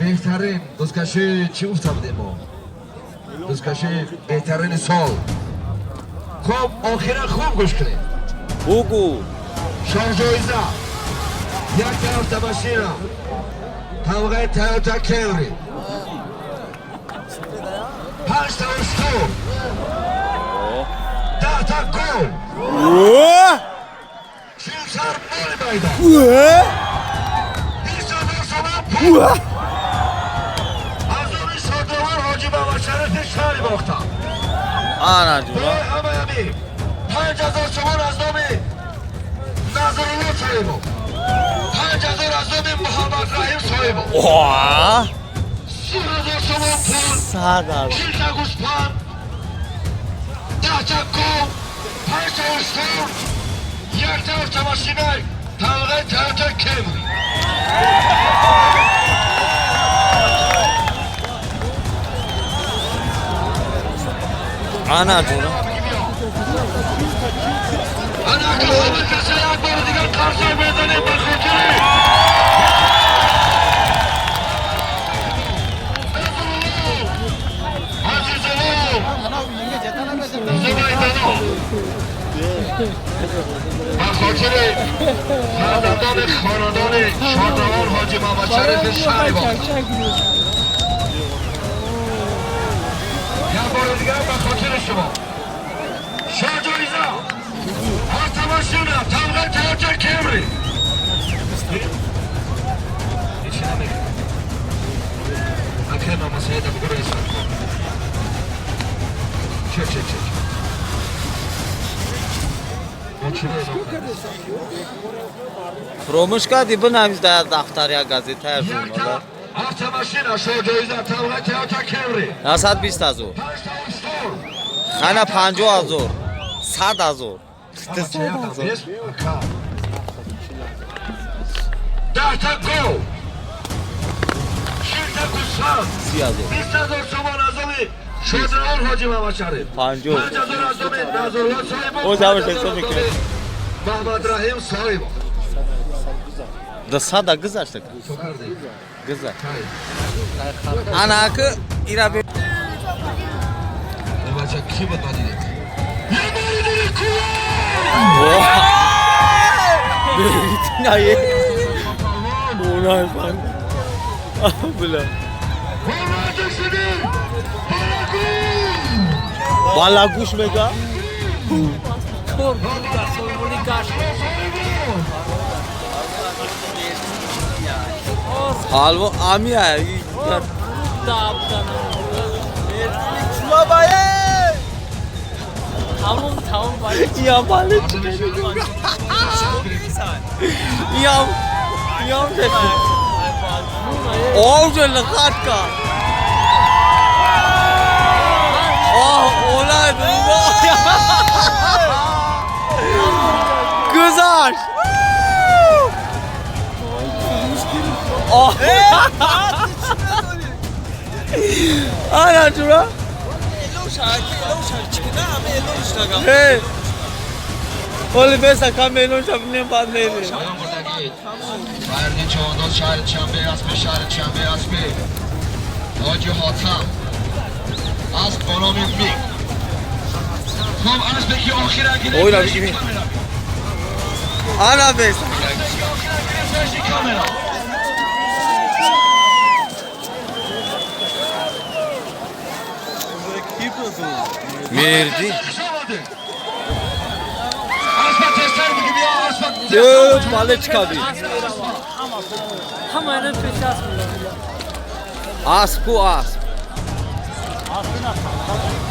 Беҳтарин бузкашӣ чӣ гуфта будем мо? Бузкашӣ беҳтарини сол. Хуб, охира хуб гӯш кунед. Бугу. Шоҳҷоиза як автомашина тамғаи Тойота Кемри, панҷта уштур, 10та гов, 40 сар моли майдон, 20 000 сомон пул аз номи шодравон Ҳоҷи Мамадшарифи шаҳри Бохтар. Ана ҷура. Барои ҳамаи 5000 сомон аз номи Назрулло Соҳибов, 5000 аз номи Муҳаммадраҳим Соҳибов, 30 000 сомон пул, 100 000. 40та гӯспанд, 10та гов, панҷта уштур, якта автомашина тамғаи Тойота Кемри. Ана ҷура. Ана ҳама каса як бори дигар қарсак мезанем ба хотири Назрулло, Азизулло, Зубайдано, ба хотири фарзандони хонадони шодравон Ҳоҷи Мамадшарифи шаҳри Бохтар. Як бори дигар ба хотири шумо шоҳҷоиза автомашина тамғаи Тойота Кемри. Ҳечи намекунад. Акай Мамасаида бугӯ, раисаркор. Че, че, че, че, мо чиро эълон кардем? Фуромӯш кардӣ, бинавис дар дафтар, як газетая, Якта журнала. автомашина шоҳҷоиза тамғаи Тойота Кемри, 120 000. панҷта уштур. Хана, 50 000, 100 000. Ака, 10та гов, 40та гӯсфанд, 30 000. 20 000 сомон аз номи шодравон Ҳоҷи Мамадшариф, 50. 5000 аз номи Назрулло Соҳибов, О, замаш 5000 ҳисоб аз мекунем. номи Маҳмадраҳим Соҳибов. 200-а гузашта. Чо кардем? Гузашт. Кай? Ана аки ира. Бача, ки буд, надидем? Як бори дига кулон! Бе. Онай фан. Бля. Ҳурмати шудин Балагуш! Балагуш мега? Кор сомони гашт. Палво амия. Да. Бабае! Тамом, тамом. Я бале. Ям. Ям. О, лахатка. О, олай. Гузашт. О. Ана ҷура. Эй. Оли беса камелон шабнем бад мери. Поён бурдагӣ фарди чавандоз шаҳри Душанбе, аспи шаҳри Душанбе, аспи Ҳоҷи Ҳотам, асп бо номи Миг. Хуб, аспе ки охира гирифт Ой, ра, пеши бигирӣ. камера. Ана беса. Аспе ки охира гирифт пеши камера. Мерди. Хуш омадед. Аспа тезтар бигӣ, биё, аспа. Э, бале, чӣ кардӣ? Ҳама ина пеш асп меравад. Асп ку, асп.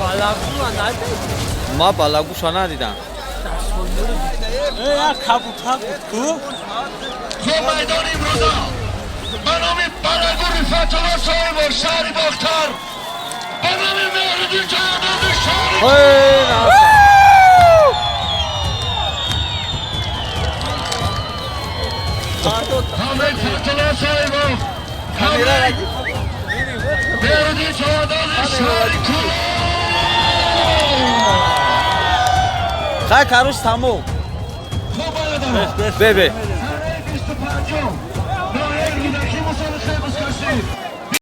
Балагуа надид. Ма балагуша надидам. Э, кабутар буд ку. Хуб, майдони имрӯза ба номи Балагу Рифатулло Соҳибов, шаҳри Бохтар, ба номи Меҳриддин Чавандози шаҳри Ҳей, наса. Ҳамраи Фатулло Соҳибов, ҳамраи Меҳриддин Чавандози шаҳри Кӯлоб. Хай, каруш, тамом. Хуб, бародарон, Бе, бе. санаи 25-ум, ноҳияи Рӯдакӣ, мусобиқаи бузкашӣ.